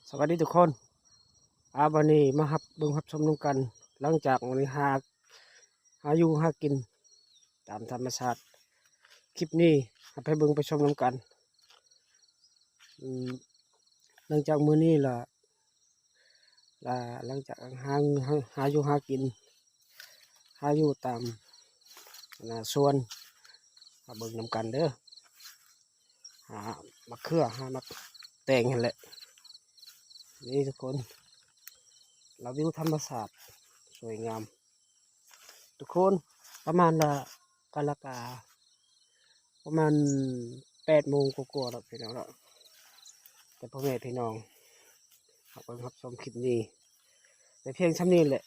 ສະບາຍດີທຸກຄົນ ອາ ວັນນີ້ມາຮັບເບິ່ງຮັບຊົມນຳກັນ ຫຼັງຈາກມື້ນີ້ຫາ ຫາຢູ່ຫາກິນຕາມທຳມະຊາດ ຄລິບນີ້ໃຫ້ໄປເບິ່ງໄປຊົມນຳກັນ ອືມ ຫຼັງຈາກມື້ນີ້ລະ ລະ ຫຼັງຈາກຫາ ຫາ ຫາຢູ່ຫາກິນ ຫາຢູ່ຕາມ ອັນນາ ສວນ ມາເບິ່ງນຳກັນເດີ ຫາໝາກເຂືອ ຫາໝາກແຕງຫັ້ນແຫຼະ ນີ້ທຸກຄົນ ລະວິວທຳມະຊາດສວຍງາມ ທຸກຄົນ ປະມານລະ ກາລະກາ ປະມານແປດໂມງກວ່າໆແລ້ວພີ່ນ້ອງເນາະ ແຕ່ພໍ່ແມ່ພີ່ນ້ອງຮັບເບິ່ງຮັບຊົມຄລິບນີ້ ແຕ່ພຽງຊ່ຳນີ້ແຫຼະ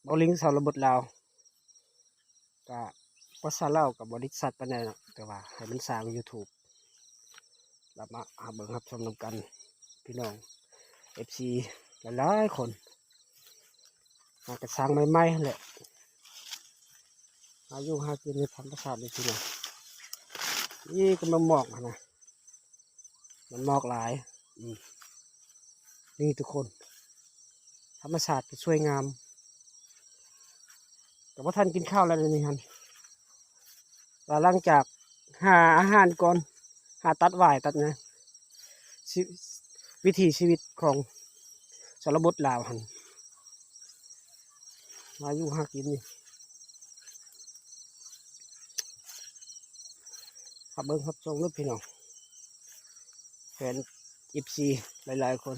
ເບົາລິງຊາວລະບົດລາວ ກະພາສາລາວກະບໍ່ໄດ້ຊັດປານໃດເນາະ ແຕ່ວ່າໃຫ້ມັນສ້າງຢູທູບ ລະມາຮັບເບິ່ງຮັບຊົມນຳກັນ ພີ່ນ້ອງເອັຟຊີຫຼາຍໆຄົນ ຫາກະສ້າງໃໝ່ໆຫັ້ນແຫຼະ ຫາຢູ່ຫາກິນໃນທຳມະຊາດນີ້ພີ່ນ້ອງ ນີ້ກະໝາກໝອກຫັ້ນນະ ໝາກໝອກຫຼາຍ ອືມ ນີ້ທຸກຄົນ ທຳມະຊາດກະສວຍງາມ ກະບໍ່ທັນກິນເຂົ້າແລ້ວນີ້ຫັ້ນ ລະຫຼັງຈາກຫາອາຫານກ່ອນ ຫາຕັດຫວາຍຕັດຫຍັງ ຊີ ວິຖີຊີວິດຂອງ ຊາວລະບົດລາວຫັ້ນ ຫາຢູ່ຫາກິນນີ້ ຮັບເບິ່ງຮັບຊົມເດີພີ່ນ້ອງ ແຟນເອັຟຊີຫຼາຍໆຄົນ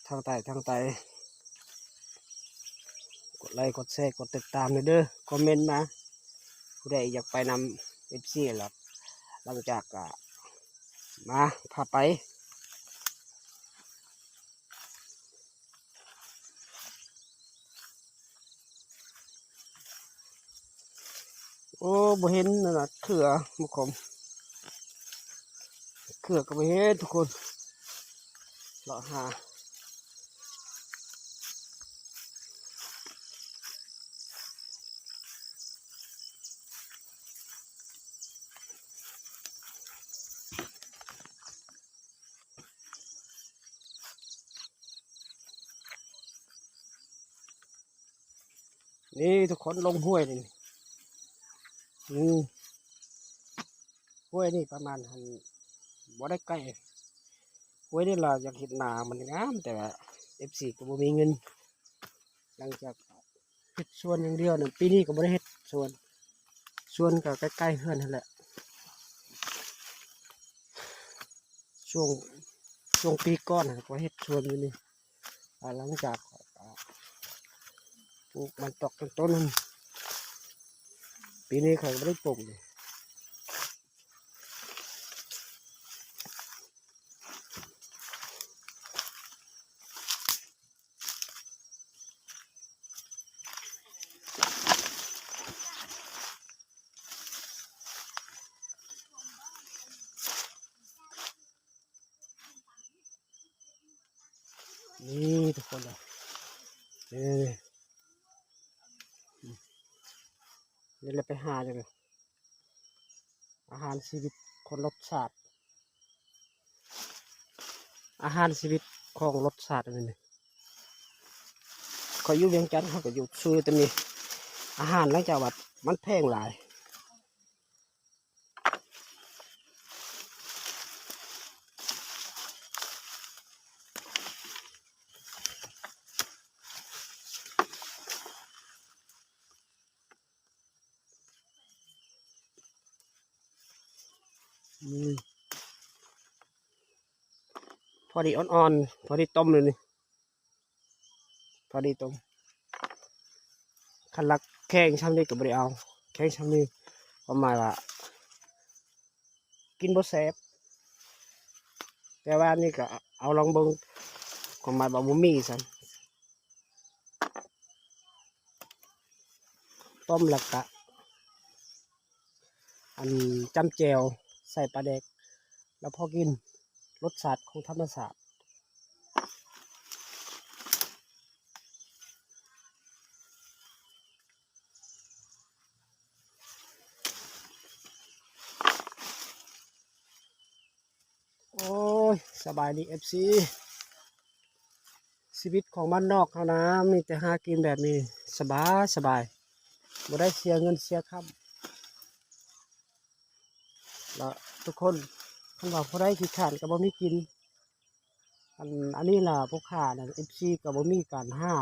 ທາງໃຕ້ທາງໃຕ້ ກົດໄລກົດແຊກົດຕິດຕາມແດ່ເດີ ຄອມເມັນມາ ຜູ້ໃດຢາກໄປນຳເອັຟຊີລະ ຫຼັງຈາກກະມາພາໄປ ໂອ້ ບໍ່ເຫັນນັ້ນນະ ເຂືອ ໝາກຂອມ ເຂືອກະບໍ່ເຫັນທຸກຄົນ ເລາະຫາ ນີ້ທຸກຄົນ ລົງຫ້ວຍນີ້ ນີ້ ຫ້ວຍນີ້ປະມານຫັ້ນ ບໍ່ໄດ້ໄກ ຫ້ວຍນີ້ລະຢາກເຮັດນາມັນງາມ ແຕ່ວ່າເອັຟຊີກະບໍ່ມີເງິນ ຫຼັງຈາກ ເຮັດສວນຢ່າງດຽວນັ້ນ ປີນີ້ກະບໍ່ໄດ້ເຮັດສວນ ສວນກະໃກ້ໆເຮືອນຫັ້ນແຫຼະ ຊ່ວງ ຊ່ວງປີກ່ອນຫັ້ນກະເຮັດສວນຢູ່ນີ້ ອາ ຫຼັງຈາກ ອາ ປູກມັນຕອກຕົ້ນໆຫັ້ນ ປີນີ້ຂ້ອຍກະບໍ່ໄດ້ປູກເລີຍ. ນີ້ທຸກຄົນເດີ ນີ້ ນີ້ແຫຼະໄປຫາຈັ່ງ ອາຫານຊີວິດຄົນລົດຊາດ ອາຫານຊີວິດຂອງລົດຊາດອັນນີ້ ຂ້ອຍຢູ່ວຽງຈັນ ເຮົາກະຢູ່ຊື່ແຕ່ມີອາຫານ ຫຼັງຈາກວ່າມັນແພງຫຼາຍ. ອືມ ພໍດີອ່ອນໆ ພໍດີຕົ້ມເລີຍນີ້ ພໍດີຕົ້ມ ຄັນລະແຂງຊ່ຳນີ້ກະບໍ່ໄດ້ເອົາ ແຂງຊ່ຳນີ້ ຄວາມໝາຍວ່າ ກິນບໍ່ແຊບ ແຕ່ວ່ານີ້ກະເອົາລອງເບິ່ງ ຄວາມໝາຍວ່າບໍ່ມີຊັ້ນ ຕົ້ມລະກະ ອັນ ຈ້ຳແຈ່ວ ໃສ່ປາແດກ ລະພໍກິນ ລົດຊາດຂອງທຳມະຊາດ. ໂອ້ຍ ສະບາຍດີເອັຟຊີ ຊີວິດຂອງບ້ານນອກເຮົານະ ມີແຕ່ຫາກິນແບບນີ້ ສະບາຍໆ ບໍ່ໄດ້ເສຍເງິນເສຍຄຳ. ລະທຸກຄົນ ຄັນວ່າຜູ້ໃດຂີ້ຄ້ານກໍບໍ່ມີກິນ. ອັນ ອັນນີ້ລະ ຜູ້ຂ້ານັ້ນ ເອັຟຊີ ກໍບໍ່ມີການຫາ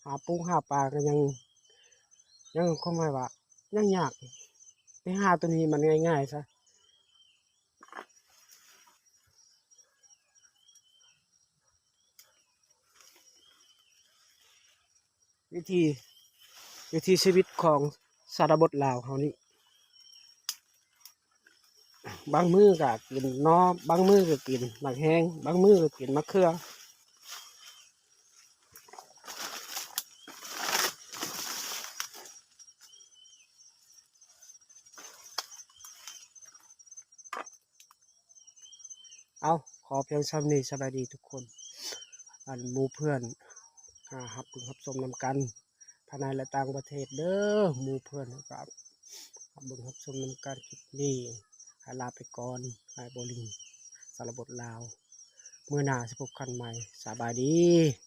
ຫາປູຫາປາກໍຍັງ ຍັງຄົງໄວ້ວ່າ ຍັງຍາກ ໄປຫາໂຕນີ້ມັນງ່າຍໆຊະ. ວິຖີ ວິຖີຊີວິດຂອງຊານະບົດລາວເຮົານີ້ ບາງມື້ກໍກິນໜໍ່ ບາງມື້ກໍກິນໝາກແຮງ ບາງມື້ກໍກິນໝາກເຂືອ. ເອົາ ຂໍພຽງສ່ຳນີ້ ສະບາຍດີທຸກຄົນ ອັນໝູ່ເພື່ອນ ອາ ຮັບເບິ່ງຮັບຊົມນຳກັນ ພາຍໃນ ແລະ ຕ່າງປະເທດເດີ ໝູ່ເພື່ອນກໍຮັບເບິ່ງຮັບຊົມນຳກັນ. ຄລິບນີ້ ອາ ລາໄປກ່ອນ ອ້າຍໂບລິງ ສານະບົດລາວ ມື້ໜ້າຊິພົບກັນໃໝ່ ສະບາຍດີ.